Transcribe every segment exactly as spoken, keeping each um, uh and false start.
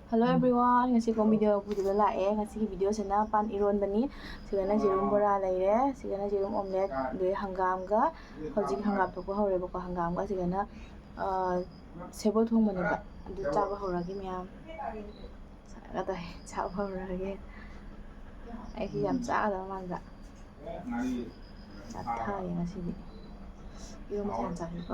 Hello everyone, ꯉꯁꯤ ꯀꯣꯡ video ꯄꯨꯗꯨꯅ ꯂꯥꯛꯑꯦ꯫ ꯉꯁꯤꯒꯤ ꯚꯤꯗꯤꯑꯣꯁꯤꯅ ꯄꯥꯟ ꯏꯔꯣꯟꯕꯅꯤ꯫ ꯁꯤꯗꯅ ꯖꯦꯔꯨꯝ ꯕꯣꯔꯥ ꯂꯩꯔꯦ, ꯁꯤꯗꯅ ꯖꯦꯔꯨꯝ ꯑꯣꯝꯂꯦꯠ, ꯑꯗꯩ ꯍꯪꯒꯥꯝꯒ, ꯍꯧꯖꯤꯛ ꯍꯪꯒꯥꯝ ꯊꯣꯛꯄ ꯍꯧꯔꯦꯕꯀꯣ꯫ ꯍꯪꯒꯥꯝꯒ ꯁꯤꯗꯅ, ꯑ, ꯁꯦꯕꯣꯠ ꯊꯣꯡꯕꯅꯦꯕ, ꯑꯗꯨ ꯆꯥꯕ ꯍꯧꯔꯒꯦ ꯃꯌꯥꯝ꯫ ꯁꯥꯒ ꯇꯧꯋꯦ, ꯆꯥꯕ ꯍꯧꯔꯒꯦ꯫ ꯑꯩꯁꯤ ꯌꯥꯝ ꯆꯥꯒꯗꯕ ꯃꯥꯟꯕ꯫ ꯆꯥꯊꯔꯦ ꯉꯁꯤꯗꯤ꯫ ꯏꯔꯣꯝꯕꯁꯦ ꯌꯥꯝ ꯆꯥꯅꯤꯡꯀꯣ꯫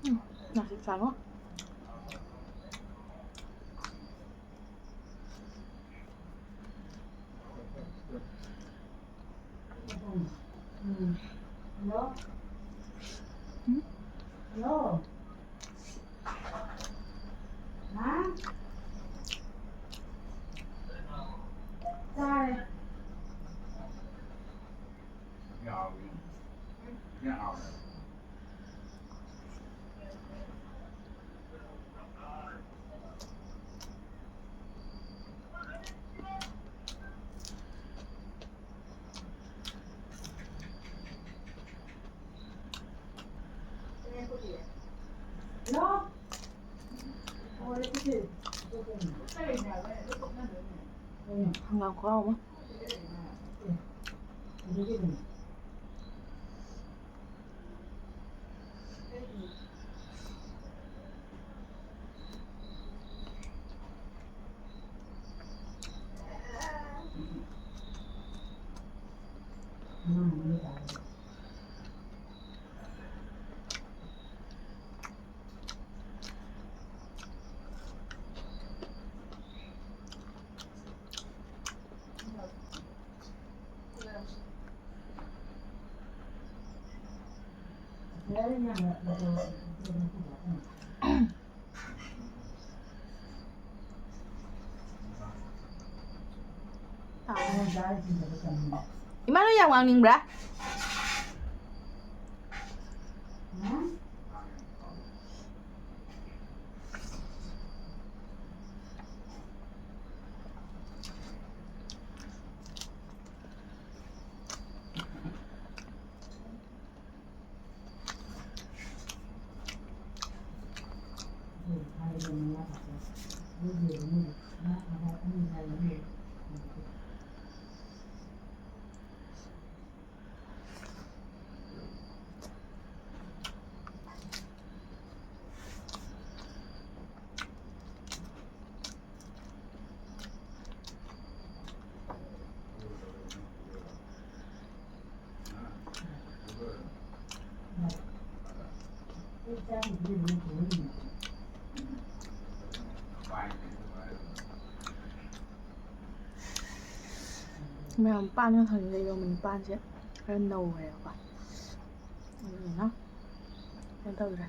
ꯎꯝ, ꯅꯥꯁꯤꯛ ꯆꯥꯔꯣ꯫ ꯎꯝ꯫ ꯎꯝ꯫ ꯆꯥꯔꯦ꯫ ꯍꯪꯒꯥꯝ ꯈꯨꯍꯥꯎ ꯑꯃ꯫ ꯏꯃꯥ, ꯅꯣꯏ ꯌꯥꯝ ꯉꯥꯡꯅꯤꯡꯕ꯭ꯔꯥ? ꯃꯌꯥꯝ ꯄꯥꯟ ꯉꯁꯥꯏ ꯂꯩꯔꯝꯕꯅꯤ, ꯄꯥꯟꯁꯦ ꯈꯔ ꯅꯧꯔꯦꯕꯀꯣ, ꯑꯗꯨꯗꯨꯅ ꯀꯩꯅꯣ ꯇꯧꯗ꯭ꯔꯦ꯫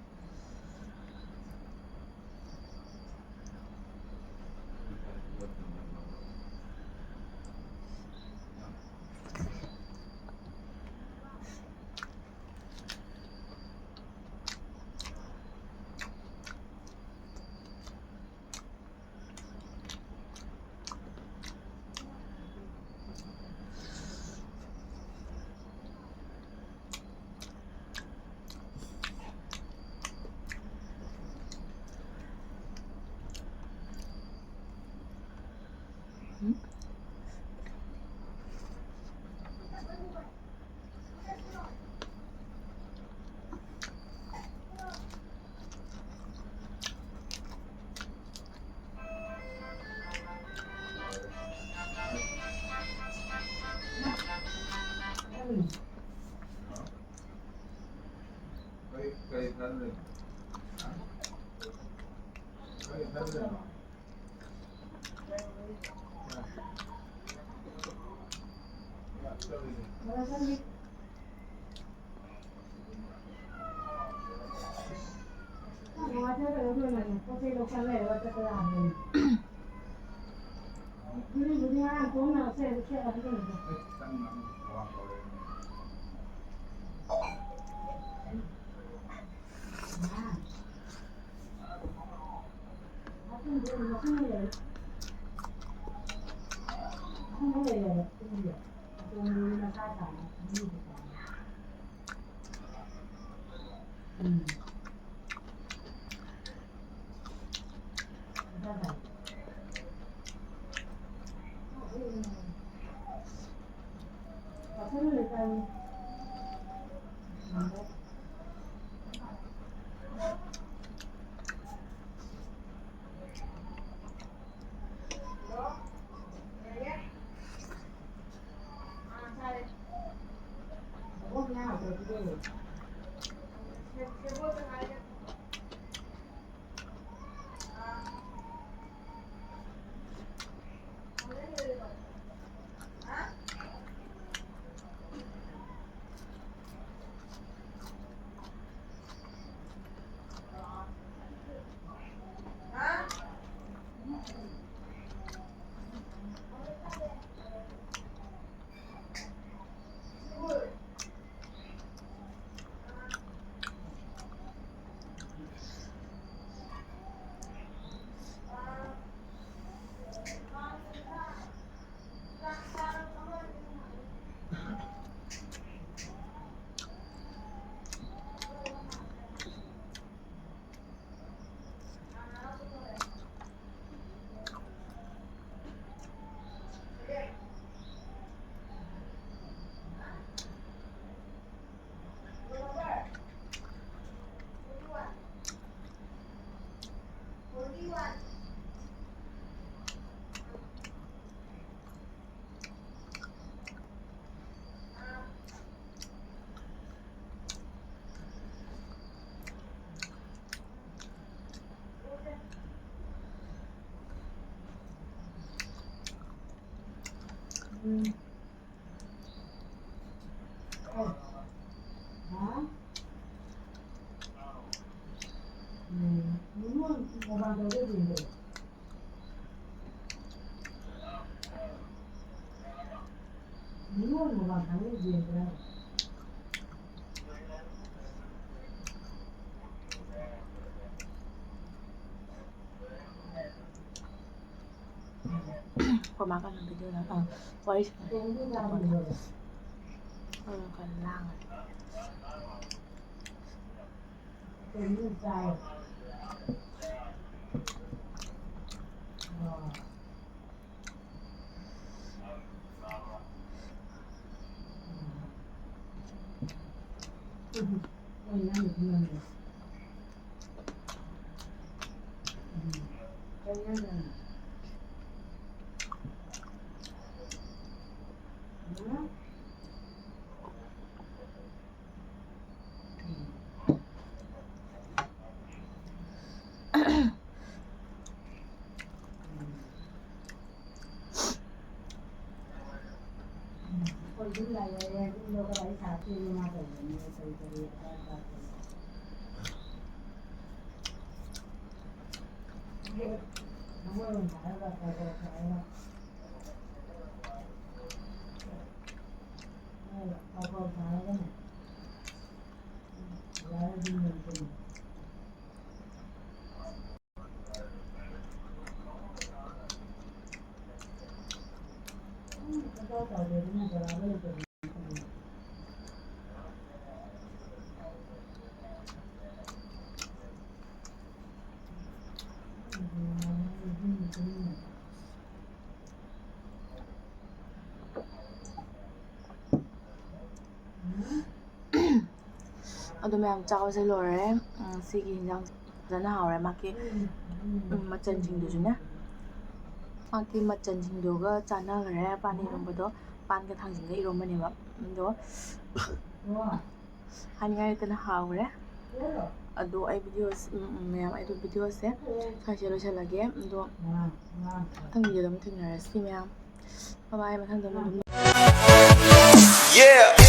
ꯏꯔꯨꯕꯗꯤ ꯉꯔꯥꯡ ꯀꯣꯟꯅ ꯁꯦ, ꯁꯦ, ꯑꯗꯨ ꯀꯩꯅꯣꯗꯣ꯫ ꯑꯊꯨꯝꯕ ꯂꯩꯔꯦ꯫ ꯑꯊꯨꯝꯕ ꯂꯩꯔꯦ꯫ ꯑꯊꯨꯝꯕ ꯂꯩꯔꯦ꯫ ꯑꯇꯣꯝꯕꯤ ꯃꯆꯥ ꯇꯥꯔꯦ꯫ ꯑꯅꯤꯗꯤ ꯇꯥꯔꯦ꯫ ꯎꯝ꯫ ꯃꯆꯥ ꯇꯥꯔꯦ꯫ ꯎꯝ꯫ ꯋꯥꯈꯜ ꯂꯩꯇꯥꯔꯦ꯫ ꯎꯝ꯫ ꯍꯥ? ꯎꯝ꯫ ꯃꯣꯃꯣ ꯃꯣꯕꯥꯏꯜ ꯇꯧꯔ ꯌꯦꯡꯒꯦ꯫ ꯑꯩꯈꯣꯏ ꯃꯥ ꯀꯩꯅꯣ ꯚꯤꯗꯤꯑꯣꯗ, ꯑ, ꯋꯥꯔꯤ ꯁꯥꯟꯅꯔꯤ꯫ ꯑꯗꯨꯒ ꯈꯔ ꯂꯥꯡꯉꯦ꯫ ꯑꯗꯨ ꯃꯌꯥꯝ ꯆꯥꯕꯁꯦ ꯂꯣꯏꯔꯦ꯫ ꯎꯝ, ꯁꯤꯒꯤ ꯍꯤꯟꯖꯥꯡ ꯐꯖꯅ ꯍꯥꯎꯔꯦ꯫ ꯃꯥꯒꯤ, ꯎꯝ, ꯃꯆꯜꯁꯤꯡꯗꯨꯁꯨꯅꯦ, ꯃꯥꯒꯤ ꯃꯆꯜꯁꯤꯡꯗꯨꯒ ꯆꯥꯟꯅꯈ꯭ꯔꯦ꯫ ꯄꯥꯟ ꯏꯔꯣꯟꯕꯗꯣ ꯄꯥꯟꯒ ꯊꯥꯡꯖꯤꯡꯒ ꯏꯔꯣꯟꯕꯅꯦꯕ꯫ ꯑꯗꯣ ꯍꯥꯏꯅꯤꯡꯉꯥꯏ ꯂꯩꯇꯅ ꯍꯥꯎꯔꯦ꯫ ꯑꯗꯣ ꯑꯩ ꯚꯤꯗꯤꯑꯣꯁ-, ꯎꯝ, ꯎꯝ, ꯃꯌꯥꯝ, ꯑꯩꯗꯣ ꯚꯤꯗꯤꯑꯣꯁꯦ ꯁ꯭ꯋꯥꯏꯁꯤꯗ ꯂꯣꯏꯁꯤꯜꯂꯒꯦ꯫ ꯑꯗꯣ ꯃꯊꯪ ꯚꯤꯗꯤꯑꯣꯗ ꯑꯃꯨꯛ ꯊꯦꯡꯅꯔꯁꯤ ꯃꯌꯥꯝ꯫ ꯕꯥꯏ ꯕꯥꯏ, ꯃꯊꯪꯗ ꯑꯃꯨꯛ ꯑꯗꯨꯝ Yeah.